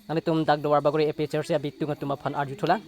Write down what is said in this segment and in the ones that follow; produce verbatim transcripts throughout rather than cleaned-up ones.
Nanglitum dak Duarbagori A P H L C abitung atum aphan arjuthulang.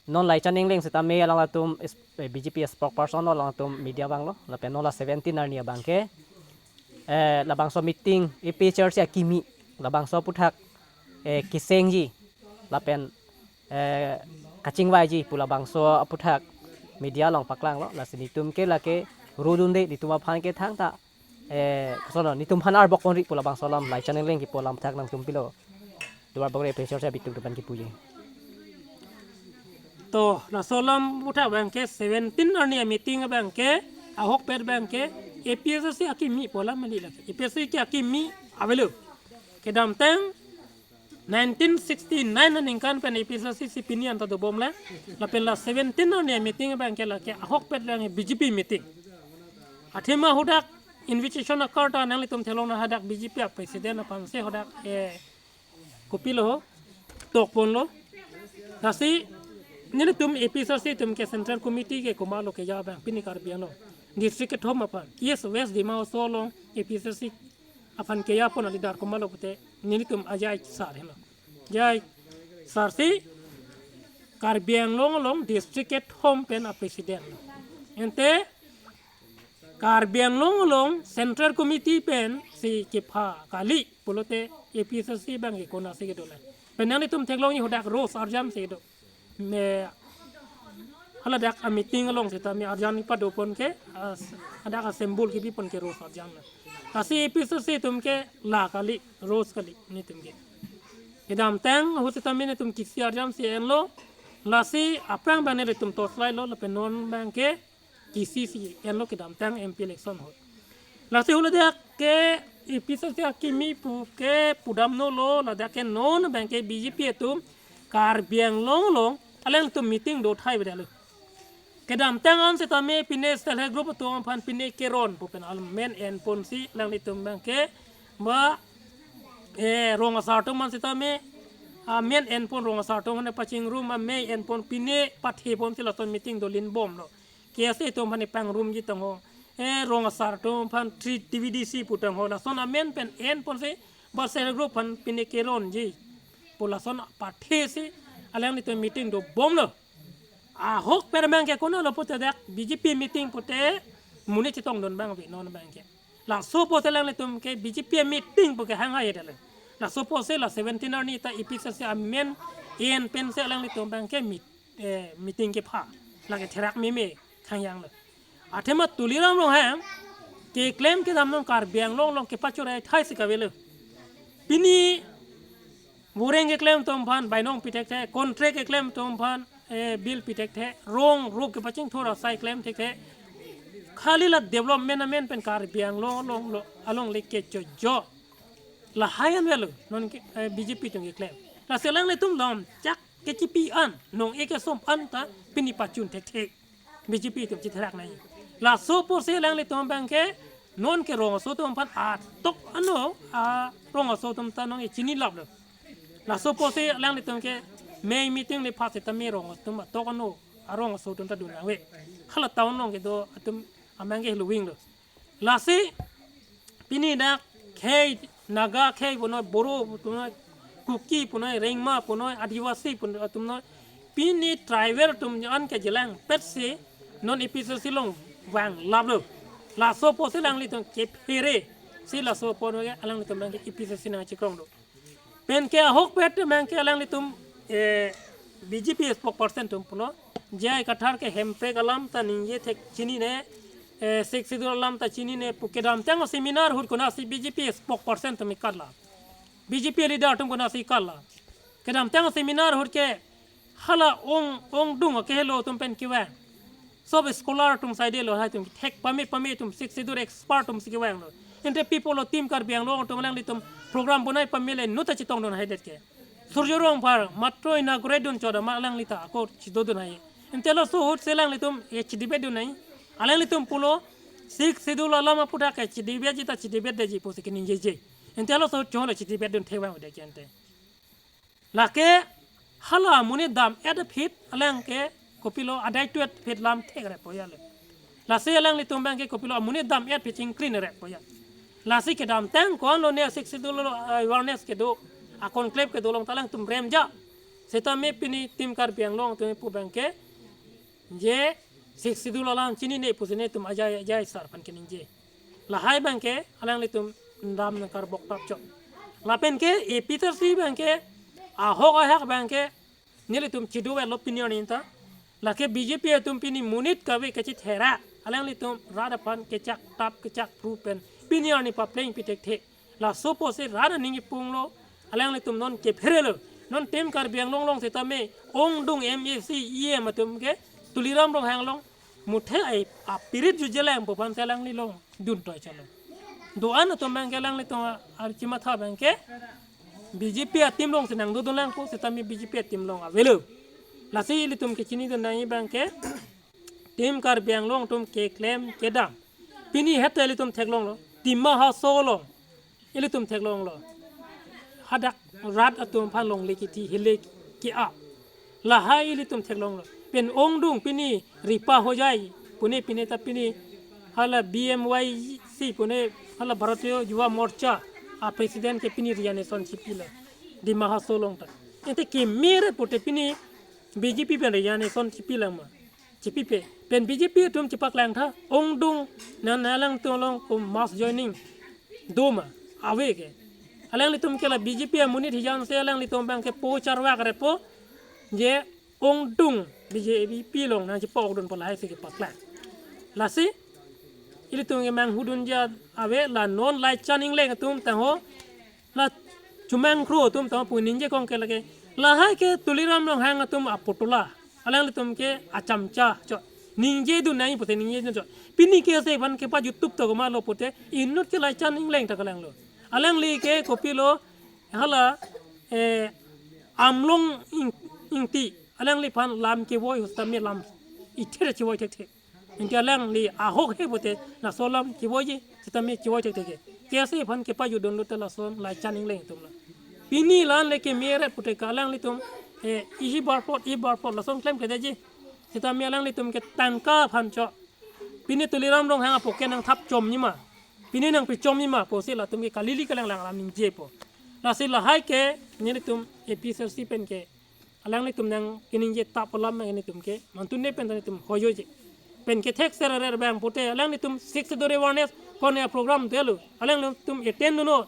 Non Laichan Engleng sitame alangtum is-, eh, B J P spokesperson lo, alangtum media vanglo. Lapen non la seventeen arni abangke, eh, labangso meeting A P H L C akimi, labangso aphuthak, eh, kesengji lapen, eh, kachingvaiji pu labangso aphuthak media along paklanglo. Lasi netum ke lake rodunde, netum aphan ke thangta, eh, koson lo, netum aphan arbok ponri pu labangso alam, Laichan Engleng kipu alam thak nangtum pilo. Duarbagori A P H L C abitung atum aphan kipuji. To, laso alam aphuthak abangke seventeen arni ameeting abangke, ahokpet abangke, A P H L C akimi pu alam kali lake. A P H L C ke akimi avelo. Kedamtang nineteen sixty-nine aningkan pen A P H L C si pini anta dobomlang. Lapen la seventeen arni ameeting abangke lake ahokpet abang B J P meeting. Athema hadak invitation a-card ta nanglitum theklong, hadak B J P a-president aphansi hadak, eh, kopilo ho, tokponlo. Lasi nelitum A P H L C atum ke Central Committee ke komatlo keja abang pini Karbi Anglong district kethom aphan, East West Dima Hasao along A P H L C aphan kejapon a-leader komatlo pute nelitum Ajai sir henlo. Ajai sir si Karbi Anglong along district kethom pen a-president. Ante Karbi Anglong along Central Committee pensi kepha kali pulote A P H L C abangke konatsi kedolang. Pen nanglitum theklongji hadak Rose Arjan si do. Me, haladak a-meeting along sitame arjan kepadopon ke, as-, hadak a-symbol kebipon ke Rose Arjan lo. Lasi A P H L C atum ke la kali, Rose kali netum ke. Kedamtang ahut sitame netum Kisi Arjan si enlo. Lasi aphrang abang nelitum toslailo, lapen non abangke Kisi si enlo kedamtang M P election ahut. Lasi haladak ke A P H L C akimi pu ke pudamnolo, ladak ke non abangke B J P atum Karbi Anglong along alangtum meeting do thai bedalo. Kedamtang an sitame pine self help group atum aphan pine keron pu pen amen enponsi alanglitum abangke ba, eh, rong asar atum an sitame amen enpon, rong asar atum an pachingrum, amei enpon, pine patheponsi lason meeting do linbomlo. K S A atum aphan pangrumji tangho. Eh, rong asar atum aphan three T V D C pu tangho. Lason amen pen enponsi ba self help group aphan pine keronji pu lason pathesi alanglitum meeting dobomlo. Ahokpet abangke konatlo pute dak B J P meeting pute monit chetongdun abang ave non abangke. Laso apotsi alanglitum ke B J P meeting pu ke hang hai dale. Laso apotsi la seventeen arni ta A P H L C amen en pensi alanglitum abangke meet-, eh, meeting kepha. Lake therak meme thangyanglo. Athema Tuliram Ronghang keklem kedam non Karbi Anglong along kepachorei thaisi kavelo. Pini voreng keklem atum aphan bainong pithekthe, contract keklem atum aphan, eh, bill pithekthe, rong rup kepachingthur asai klem thekthe. Khali la development amen pen Karbi Anglong along lo, alongle kechojo. Lahai an avelo non ke, eh, B J P atum keklem. Lasi alanglitum lom chak kechipi an, nong-e kesom an ta pini pachun thekthe. B J P atum chitherak nai. Laso apotsi alanglitum abangke non ke rong aso atum aphan atok ano, a, rong aso atum ta nong-e chinilaplo. Laso apotsi alanglitum ke mei meeting le pha sitame rong atum atok ano, arong aso atum ta dun nangve. Hala town along kedo atum abangke helo wing lo. Lasi pini dak khei Naga khei punoi, Boro punoi, Kuki punoi, Rengma punoi, Adivasi punoi, atum noi. Pini tribal atum an ke jelangpetsi non A P H L C along vanglaplo. Laso apotsi alanglitum kepheresi laso apot ke alanglitum abangke A P H L C nangchekrong do. Pen ke ahokpet abangke alanglitum, eh, B J P spokesperson atum pulo, J I Kathar ke hemprek alam ta ningje thek chinine, eh, Sixth Schedule alam ta chinine pu kedamtang seminar ahut konatsi B J P spokesperson atum ikatla. B J P leader atum konatsi ikatla. Kedamtang seminar ahut ke hala ong, ongdung akehelo atum pen kevang. Sob scholar atum saidelo, lahai atum thek pame pame atum, Sixth Schedule expert atumsi kevanglo. Ante pi pulo Team Karbi Anglong atum alanglitum program bonai pamele inutta chetongdun haidet ke. Surjya Rongphar matro inaugurate dun chot amat alangli ta ako chedodun hai. Ante laso ahutsi alanglitum e chedebate dun hai. Alanglitum pulo Sixth Schedule alam aphuthak ke chedebateji ta chedebatedetji pusi keningjeje. Ante laso ahut cholo chedebate dun thekvang ude ke ante. Lake hala amonit dam-et aphi alang ke kopilo adai tuet aphi lam thekreppo ya le. Lasi alanglitum abangke kopilo amonit dam-et aphi chingkringreppo ya. Lasi kedamtang ko-an lone Sixth Schedule lo, eh, awareness kedo. a-conclave kedo along ta alangtum remja. Setame pini Team Karbi Anglong atum pu abangke je Sixth Schedule alam chinine pusi nelitum ajai ajai sar aphan keningje. Lahai abangke alanglitum dam nangkarbok tap chot. Lapen ke A P H L C abangke ahok ahak abangke nelitum chido-etlo pini arni ta. Lake B J P atum pini monit kave kachithera, alanglitum rat aphan kechak tap kechak pru pen pini arni papleng pithekthe. Laso apotsi rat aning ipunglo, alanglitum non kepherelo. Non Team Karbi Anglong along setame ongdung M A C, E M atum ke Tuliram Ronghang along muthe ai apirit jujelang pu aphansi alangli along dun toi chalo. Do-an atum abangke alanglitum a-, archimatha abangke B J P a-team alongsi nangdodun lang pu, setame B J P a-team along avelo. Lasi ilitum kechinidun nangji abangke Team Karbi Anglong atum keklem kedam. Pini het ilitum theklonglo. Dima Hasao along ilitum theklonglo. Hadak rat atum aphan longle kithi, hile ki-a. Lahai ilitum theklonglo. Pen ongdung pini Ripa Hojai pune pine ta pini hala B M Y C pune hala Bharatiya Yuva Morcha a-president ke pini resignation chipilo Dima Hasao along ta. Ente kemere pute pini B J P pen resignation chipilang ma. Chipipe. Pen B J P atum chipaklang tha, ongdung na alangtum along ko mass joining do ma, ave ke. Alanglitum ke la B J P amonit hijan si alanglitum abangke po charwak repo je ongdung B J P along nangchipokdun pu lahai si kepaklang. Lasi ilitum ke manghudunji ave, la non Laichan Engleng atum tangho, la Chumang Kro atum tangho pu ningje kong ke lake. Lahai ke Tuliram Ronghang atum aputula. Alanglitum ke achamcha chot. Ningjedun nangji pute ningjejun chot. Pini KSA aphan kepajut tup ta komatlo pute inut ke Laichan Engleng ta kalanglo. Alangli ke kopilo hala, eh, Amlong Ing-, Ingti. Alangliphan lam kevoi setame lam ithe chevoi thekthe. Ente alangli ahok he pute laso lam kevoiji setame chevoi thekthe ke. KSA aphan kepajutdunlo te lason Laichan Engleng atumlo. Pini la-an le kemere pute ke alanglitum, eh, isi barpot, i barpot lason klemkledeji. Setame alanglitum ke tangka aphan chot. Pini Tuliram Ronghang apoke nangthap chomji ma, pini nangpichomji ma pusi latum ke kalili kalanglang alam ningjepo. Lasi lahai ke nelitum APHLC pen ke alanglitum nangkeningje tap alam nelitum ke mantune pen nelitum hojoje. Pen kethekser arer abang pute alanglitum Sixth Schedule awareness kone a-program dolo. Alanglitum attend dunnon.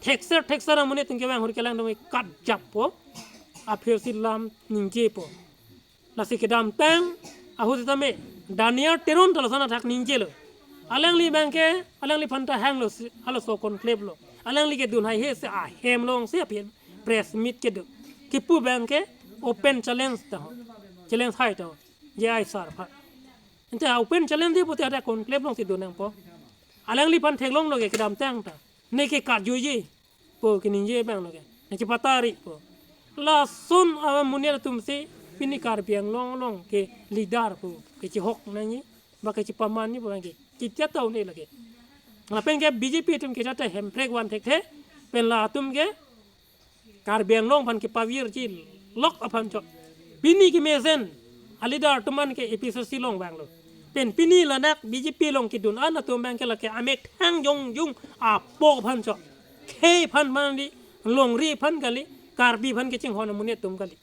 Thekser thekser amonit atum kevang ahut ke alangtum ke katjappo. APHLC alam ningjepo. Lasi kedamtang ahut setame Daniel Teron ta lason athak ningjelo. Alangli abang ke, alangliphan ta hanglo si, halaso conclave lo. Alangli kedun haihe si ahem alongsi aphi press meet kedo. Kipu abang ke open challenge ta ho. Challenge hai ta ho. J I sir aphan. Ente open challenge di pute hadak conclave alongsi dun nangpo. Alangliphan theklonglo ke kedamtang ta. Neke katjuiji pu keningje abang lo ke. Neke patari pu. Lason amonit atum si pini Karbi Anglong along ke leader pu kechihok nangji, ba kechipamanji pu abang ke. Kitia ta un-e lake. Lapen ke BJP atum ke jata hemprek van thekthe, pen latum ke Karbi Anglong aphan kepavirji lok aphan chot. Pini kemesen aleader atum an ke APHLC along vanglo. Pen pini ladak BJP along kedun an atum abang ke lake amethang jongjung apo aphan chot. Khei aphan mandi, longri aphan kali, Karbi aphan kachinghon amonit atum kali.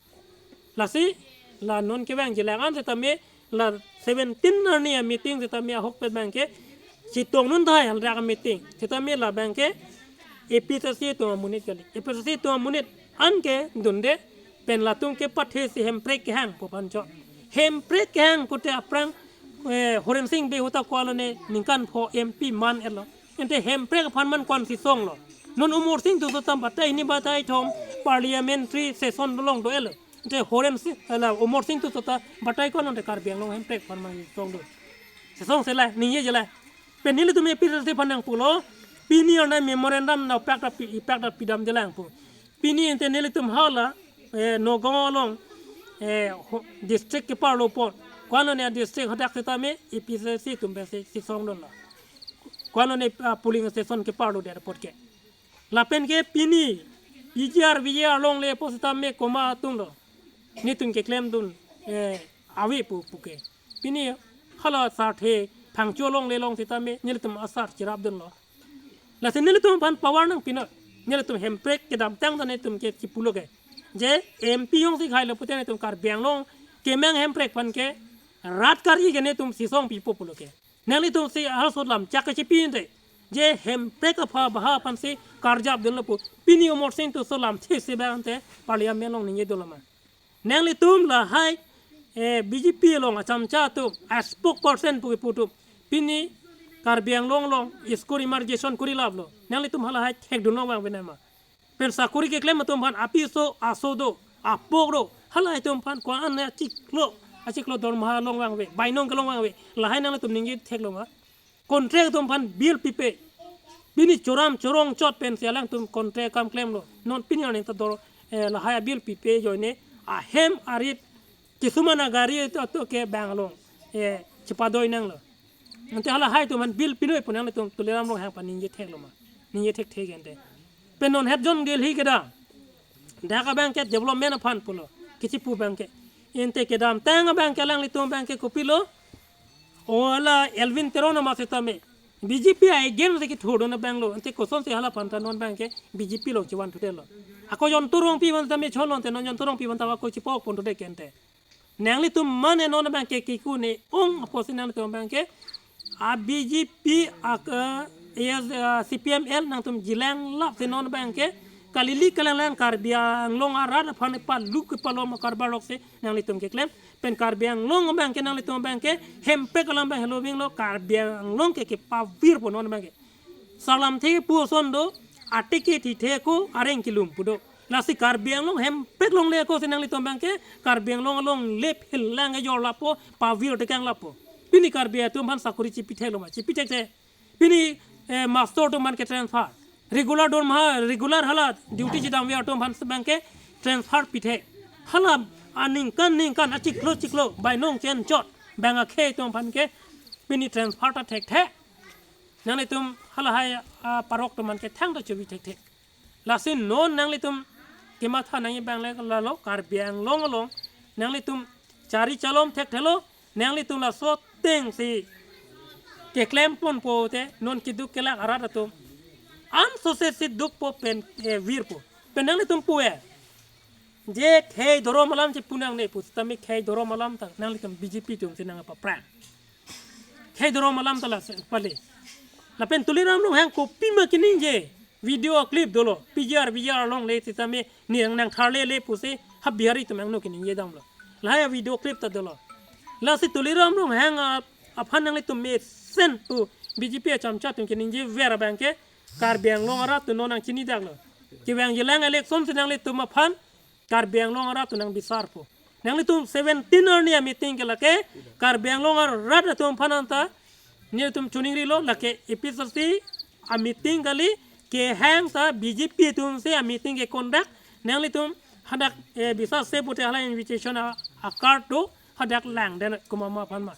Lasi la non kevangjilang an setame la seventeen arni a-meeting setame ahokpet abang ke chetongdun tahai haladak a-meeting. Setame la abang ke APHLC atum amonit kali. APHLC atum amonit an ke dunde pen latum kepathe si hemprek kehang pu aphan chot. Hemprek kehang pute aphrang, eh, Horensing Bey ahut ta ko-an lone ningkan pho MP man-etlo. Ente hemprek aphan man ko-an si songlo. Non Amarsing Tisso ta batai hini batai kethom parliamentary session along do-etlo. Ente Horensing, ala, Amarsing Tisso ta batai ko-an ente Karbi Anglong hemprek aphan man song do. Sesong se la, ningjeje la. Pen nelitum APHLC aphan nangpulo, pini arni memorandum nangpak ta pi, ipak ta pidamjelang pu. Pini ente nelitum hala, eh, Nagaon along, eh, ho-, district keparlo apot. Ko-an lone district hadak setame APHLC atum pensi sesong dunlo. Ko-an lone, ah, polling station keparlodet apot ke. Lapen ke pini PGR, VGR longle pu setame komat atumlo. Nelitum keklemdun, eh, ave pu, puke. Pini hala Sarthe Phangcho longle along setame nelitum asar cherapdunlo. Lasi nelitum aphan power nangpinon. Nelitum Hemprek kedamtang ta netum ke chipulo ke, je M P jongsi khailo pute netum Karbi Anglong kemang Hemprek aphan ke rat kari ke netum sisong pipo pulo ke. Nanglitum si halaso lam chak ke chipi ante, je Hemprek apha baha aphansi karjap dunlo pu. Pini Amarsing Tisso lamthe si bang ante Parliament along ningje dolo ma? Nanglitum lahai, eh, B J P along achamcha atum, a spokesperson pu kipu atum, pini Karbi Anglong along school imagination kori laplo. Nanglitum halahai thekdun long vangve nama? Pen sakori keklem atum aphan apiso aso do, apok do, halahai atum aphan ko-an achiklo, achiklo dormaha long vangve, bainong kelong vangve, lahai nanglitum ningje theklo ma? Contract atum aphan bill pipe. Pini choram chorong chot pensi alangtum contract akam klemlo. Non pini arni ta dor, eh, lahai bill pipe ajoine ahem arit kisuman agari atum ke bang along, eh, chepadoi nanglo. Ante halahai atum aphan bill pinoi pu nanglitum Tuliram Ronghang aphan ningje theklo ma? Ningje thekthe ke ante. Pen non het jon Delhi kedam, dak abang ke development aphan pulo, kechipu abang ke. Ante kedamtang abang ke alanglitum abang ke kopilo? O hala Elwin Teron ama setame B J P against si kethurdun abang lo. Ante kosonsi hala aphan ta non abang ke B J P along chevan thudet lo? Ako Jayanta Rongpi aphan tame chonlo, ante non Jayanta Rongpi aphan ta ako chipok pon thudet ke ante. Nanglitum mane non abang ke kikune ong apotsi nanglitum abang ke a B J P ak, eh, yes, eh, C P M L nangtum jilang lap si non abang ke kalili kalanglang Karbi Anglong arat aphan palu kepalom karbar lok si nanglitum keklem. Pen Karbi Anglong abang ke nanglitum abang ke Hemprek alam abang helo bing lo, Karbi Anglong ke kepavirpo non abang ke. Salam the pu ason do, athe ke thithe ko areng kelum pu do. Lasi Karbi Anglong Hemprek longle ako si nanglitum abang ke Karbi Anglong along lep hilang ejor lapo, pavir tekang lapo. Pini Karbi atum aphan sakori chipithelo ma? Chipithek the. Pini, eh, master atum aphan ke transfer. Regular dormaha, regular hala duty chedamve atum aphan abang ke transfer pithe. Hala aningkan ningkan achiklo chiklo bainong chen chot bang akhei atum aphan ke pini transfer ta thekthe. Nanglitum halahai, ah, parok atum aphan ke thangta chobi thekthe. Lasi non nanglitum kematha nangji abang le lalo Karbi Anglong along nanglitum chari chalom thekthelo, nanglitum laso atengsi keklem ponpo te non keduk kelak arat atum an sose si dukpo pen, eh, virpo. Pen nanglitum pu-e, je khei dhorom alam chepu nangne pu setame khei dhorom alam ta nanglitum B J P atum si nangpaphrang. Khei dhorom alam ta lasi pale. Lapen Tuliram Ronghang kopima keningje video clip dolo, P G R V G R along le setame ni nang nangtharlele pusi ha Bihari atum angno keningje damlo. Lahai video clip ta dolo. Lasi Tuliram Ronghang a-, aphan nanglitum mesen pu B J P achamcha atum keningje ver abang ke Karbi Anglong arat atum non nangchinidak lo. Kevang jilang election si nanglitum aphan Karbi Anglong arat atum nangbisarpo. Nanglitum seventeen arni a-meeting ke lake Karbi Anglong arat atum aphan anta netum chuning rilo, lake A P H L C a-meeting kali, kehang ta B J P atum si a-meeting ke conduct. Nanglitum hadak, eh, bisarse pute hala invitation a, a-card do, hadak langdet komat ma aphan ma.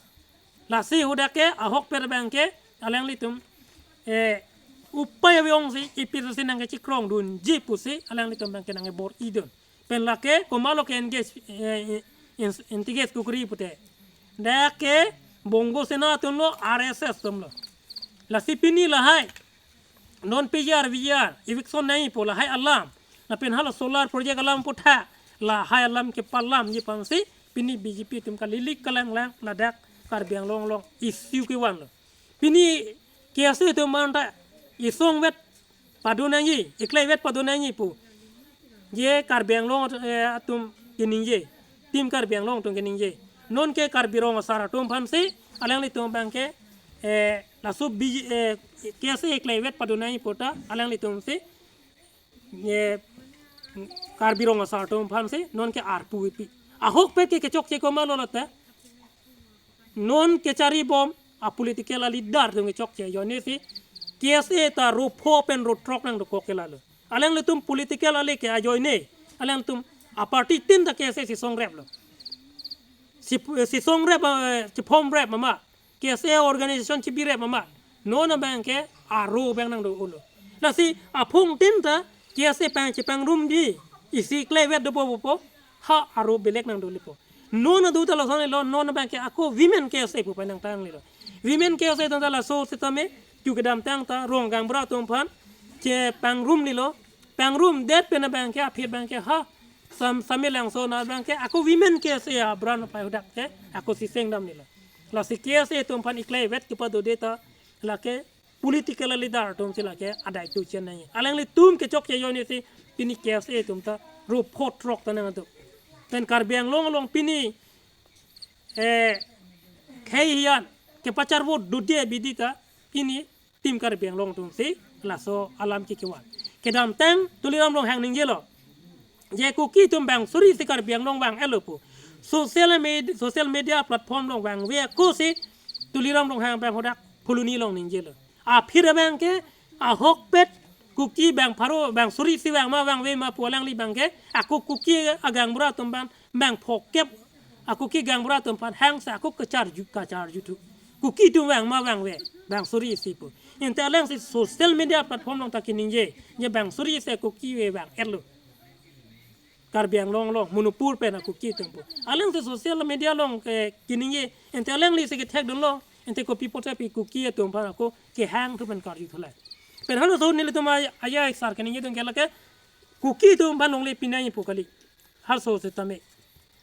Lasi hadak ke ahokpet abang ke alanglitum, eh, upai ave ongsi A P H L C nangkechikrong dunji pusi alanglitum abang ke nangkebor-idun. Pen lake komatlo ke-engage, eh, in-, engage kukri pute, dak ke Bongo Sena atum lo, R S S atum lo. Lasi pini lahai non P G R V G R eviction nangjipo lahai alam, lapen hala solar project alam puthot lahai alam kepalamji aphansi pini B J P atum kalili kalanglang ladak Karbi Anglong along issue kevanlo. Pini K S A atum anta isongvet pado nangji, ikleivet pado nangji pu je Karbi Anglong, eh, atum keningje, Team Karbi Anglong atum keningje. Non ke Karbi Rong Asar atum aphansi alanglitum abang ke, eh, laso B J, eh, K S A ikleivet pado nangji pu ta alanglitum si, eh, Karbi Rong Asar atum aphansi non ke arpu kipi. Ahokpet ke kechokche komatlo lote, non kecharibom a-political a-leader atum kechokche ajoine si K S A ta ro pho pen ro throk nangdokok ke lalo. Alanglitum political ale ke ajoine, alanglitum a-party tin ta K S A si songrep lo. Si, si songrep, eh, si form rep mama, K S A organization chibirep mama, non abang ke aro abang nangdo-olo. Lasi aphong tin ta K S A pang chepangrum di, isi kleivet dopo pupo, ha aro belek nangdo lepo. Non adu ta lason lelo, non abang ke ako women K S A pu pai nangtang lelo. Women K S A atum ta laso setame, tu kedamtang ta rong gaonbura atum aphan chepangrumlelo, pangrum det pen abang ke, aphi abang ke ha, Sam, Sami Langso na abang ke, ako women K S A abran pai hadak ke, ako siseng dam nilo. Lasi K S A atum aphan iklai vet kepadode ta, lake political leader atum si lake adai tu chen nai. Alanglitum kechokche ajoine si pini K S A atum ta ro phot rok ta nang atum. Pen Karbi Anglong along pini, eh, khei hian kepacharvo dode abidi ta pini Team Karbi Anglong atum si laso alam ke kevan. Kedamtang Tuliram Ronghang ningjelo, je Kuki atum bang suri si Karbi Anglong vang-etlo pu. Social media, social media platform along vangve ako si Tuliram Ronghang abang hadak Phuloni along ningjelo. Aphi abang ke ahokpet Kuki bang pharo, bang suri si vang ma vangve ma pu alangli abang ke, ako Kuki agangbura atum abang, bang phokep, ako Kuki agangbura atum aphan hangsa ako kacharju, kacharju thu. Kuki atum vang ma vangve, bang suri si pu. Ante alang si social media platform along ta keningje, je bang suri si Kuki vang-etlo. Karbi Anglong along, Manipur pen a Kuki atum pu. Alang si social media along ke keningje, ante alangli si kethekdunlo, ante kopi apotsi pi Kuki atum aphan ako kehang thu pen karju thu la. Pen halaso nelitum a-, ajai sar keningjedun ke lake, Kuki atum aphan longle pinang pu kali. Halaso setame.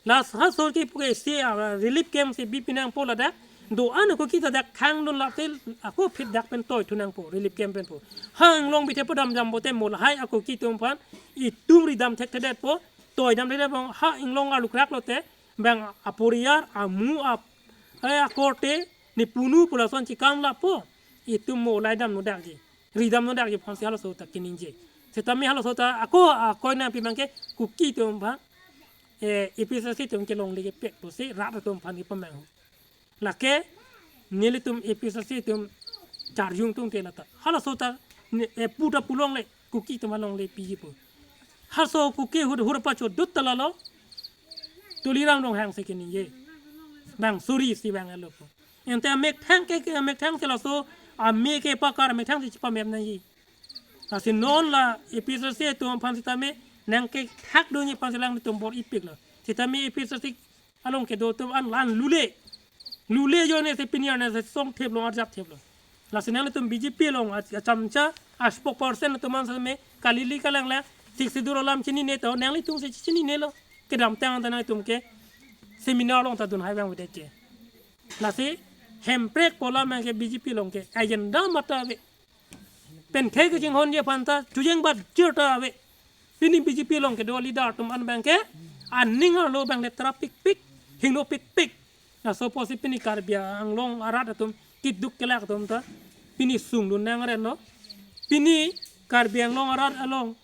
Lasi halaso ke pu ke si, ah, relief camp si bi pinangpo ladak. Do-an ako Kuki ta dak khangdun lap te, ako aphi dak pen toi thu nangpo, relief camp pen pu. Ha inglong bithe padam jam pote mo lahai ako Kuki atum aphan itum ridam thekthedetpo, toi dam thekthedetpo, ha inglong alukrak lote, bang aporiyar, amu ap, eh, akorte, nepunu pu lason chekam lappo, itum mo lai damnodakji, ridamnodakji aphansi halaso ta keningje. Setame halaso ta ako, ah, koina pi abang ke Kuki atum aphan, eh, A P H L C atum kelongle kepek pusi rat atum aphan kepamang. Lake nelitum A P H L C atum charjung tungte lata. Halaso ta ne, eh, pu ta pu longle, Kuki atum alongle piji pu. Halaso Kuki hur, hur pachodut ta lalo. Tuliram Ronghang si keningje, bang suri si vang-etlo pu. Ante amethang ke, ke amethang si laso, ame kepakar amethang si chepamep nangji. Lasi non la A P H L C atum aphan setame nangkethakdunji aphansi alangtum bor-ipiklo. Setame A P H L C along kedo atum an lan lule. Lule ajoine si pini arni si song theplo, arjap theplo. Lasi nanglitum B J P along a, achamcha, a spokesperson atum an setame kalili kalanglang, Sixth Schedule alam chinine to, nanglitum si chininelo. Kedamtang ta nanglitum ke seminar along ta dunhai vangvedet ke. Lasi Hemprek pu alam abang ke B J P along ke agenda mata ave. Pen khei kachinghonji aphan ta chojeng bajir ta ave. Pini B J P along kedo leader atum an abang ke aning arlo abang le trapikpik, hingno pikpik. Laso apotsi pini Karbi Anglong arat atum keduk kelak atum ta pini sungdun nang ren lo. Pini Karbi Anglong arat along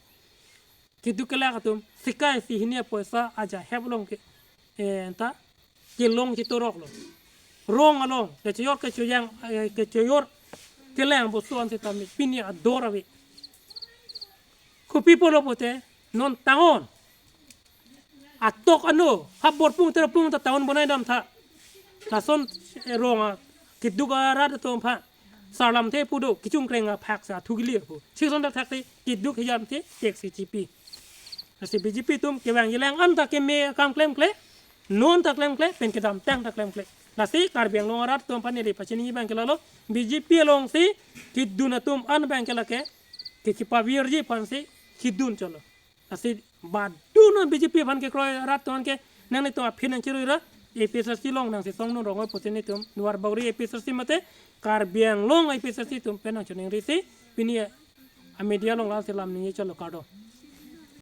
keduk kelak atum sikai si hini apoisa ajahep along ke, eh, ta kelong chitoroklo. Rong along, kechoyor kechojang, eh, kechoyor kelang boso an setame pini ador ave. Kopi pulo pote, non tangon. Atok ano, ha borpung terpung ta tangon bonai damtha. Lason, eh, rong a, keduk arat atum aphan. Sarlamthe pu do, kechongkreng aphak sa thugili pu. Sison dak thak te, keduk hijam te, tek si chipi. Lasi B J P atum kevang jilang an ta keme akam klemkle, non ta klemkle, pen kedamtang ta klemkle. Lasi Karbi Anglong arat atum aphan neli pachiniji abang ke lalo, B J P along si kedun atum an abang ke lake, kechipavirji aphansi kedun cholo. Lasi badun a B J P aphan kekroi arat atum an ke nanglitum aphi nangchirui ra, A P H L C along nangchetongdun rong-oi pusi nelitum Duarbagori A P H L C mate Karbi Anglong A P H L C atum pen nangchoningri si pini a media along lasi lam ningje cholo, kardom.